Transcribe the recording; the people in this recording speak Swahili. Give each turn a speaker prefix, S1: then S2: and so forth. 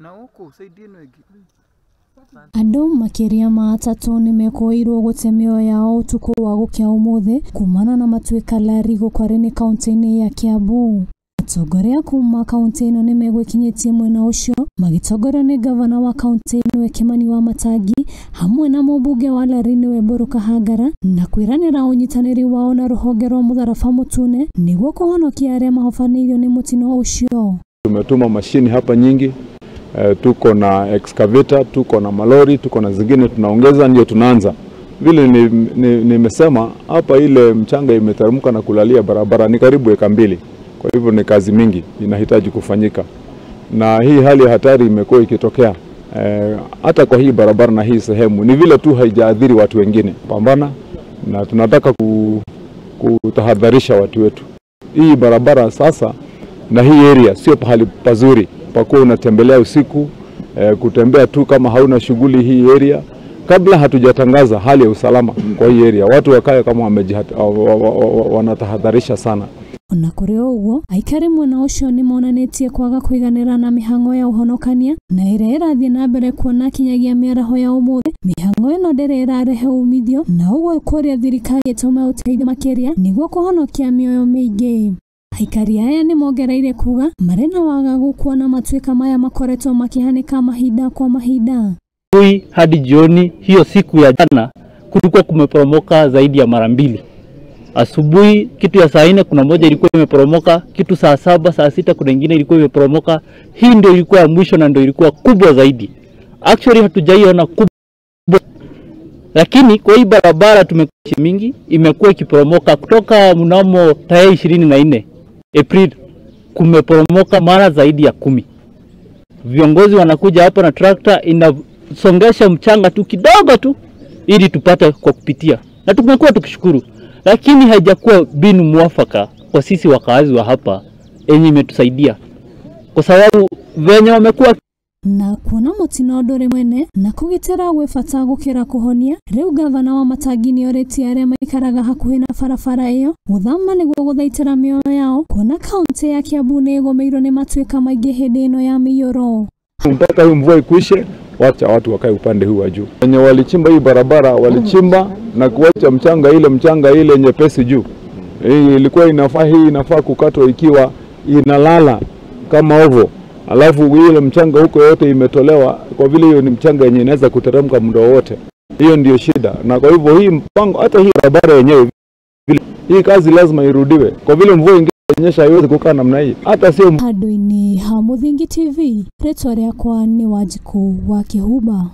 S1: Na huku side ĩno ĩngĩ.
S2: Andũ makĩria ma atatũ nĩmekũĩirwo gũte mĩoyo yao ũtukũ wa gũkĩa ũmũthĩ kumana na matuĩka Lari Gũkwarĩ kaunti-inĩ ya Kiambu. Atongoria kuma kaunti ĩno nĩmegwĩkinyĩtie mwena ũcio magĩtongorio nĩ gavana wa kaunti nĩwe Kimani wa Matangi hamwe na mũmbunge wa Lari nĩwe Mburu Kahangara na kwĩranĩra ũnyitanĩri wao na rũhonge rwa Mũtharaba Mũtune nĩguo kũhonokia arĩa mahobanĩirio nĩ mũtino ũcio.
S3: Tumetuma mashini hapa nyingi. Tuko na excavator, tuko na malori, tuko na zingine tunaongeza, ndio tunaanza. Vile nimesema hapa ile mchanga imeteremka na kulalia barabara ni karibu eka 2. Kwa hivyo ni kazi mingi inahitaji kufanyika. Na hii hali ya hatari imekuwa ikitokea hata kwa hii barabara na hii sehemu, ni vile tu haijaadhiri watu wengine. Pambana na tunataka kutahadharisha watu wetu. Hii barabara sasa na hii area sio pahali pazuri pakuwa unatembelea usiku, kutembea tu kama hauna shughuli hii area. Kabla hatujatangaza hali ya usalama kwa hii area, watu wakae kama wanatahadharisha sana.
S2: Ona kũrĩ ũguo, aikari mwena ũcio nĩmonanĩtie kwaga kũiganĩra na mĩhang'o ya ũhonokania na ĩrĩa ĩrathiĩ na mbere kuona kinyagia mĩaraho ya ũmũthĩ mĩhang'o ĩno ndĩrĩ ĩrarehe umithio na ũguo kũria thirikari ĩtũme ũteithio makĩria nĩguo kũhonokia mĩoyo mĩingĩ. Aikari aya nĩmongereire kuga marĩ na wagagu kuona matuĩka maya makoretwo makihanĩka mahinda kwa mahinda.
S4: Asubuhi hadi jioni hiyo siku ya jana kulikuwa kumeporomoka zaidi ya mara 2. Asubuhi kitu ya saa 4 kuna moja ilikuwa imeporomoka, kitu saa 7, saa 6 kuna nyingine ilikuwa imeporomoka. Hii ndio ilikuwa ya mwisho na ndio ilikuwa kubwa zaidi. Actually hatujaiona kubwa. Lakini kwa hii barabara tumekuwa mingi imekuwa ikiporomoka kutoka mnamo tarehe 24 April kumeporomoka mara zaidi ya 10. Viongozi wanakuja hapa na trakta inasongesha mchanga tu kidogo tu ili tupate kwa kupitia. Na tumekuwa tukishukuru, lakini haijakuwa binu mwafaka kwa sisi wakaazi wa hapa yenye imetusaidia. Kwa sababu venye wamekuwa
S2: na kuona mutino nduri mwene na kugitira gwĩ bata gũkĩra kũhonia. Rĩu gavana wa Matangi nĩorĩtie arĩa maikaraga hakuhĩ na barabara ĩyo gũthama nĩguo gũthaitĩra mĩoyo yao kuona kaunti ya Kiambu nĩ ĩgũmĩirwo nĩ matuĩka maingĩ hĩndĩ ĩno ya mĩiyũro.
S3: Mpaka hii mvua ikwishe, wacha watu wakae upande huu wa juu. Wenye walichimba hii barabara walichimba na kuacha mchanga ile mchanga ile nyepesi juu. Hii ilikuwa inafaa, hii inafaa kukatwa ikiwa inalala kama ovo. Alafu ile mchanga huko yote imetolewa kwa vile hiyo ni mchanga yenye inaweza kuteremka muda wote. Hiyo ndio shida. Na kwa hivyo hii mpango hata hii barabara yenyewe vile hii kazi lazima irudiwe. Kwa vile mvua ingenyesha haiwezi kukaa namna hii. Hata sio
S2: Handũ-inĩ ha Mũthingi TV, rĩtwa rĩakwa nĩ Wanjikũ wa Kĩhumba.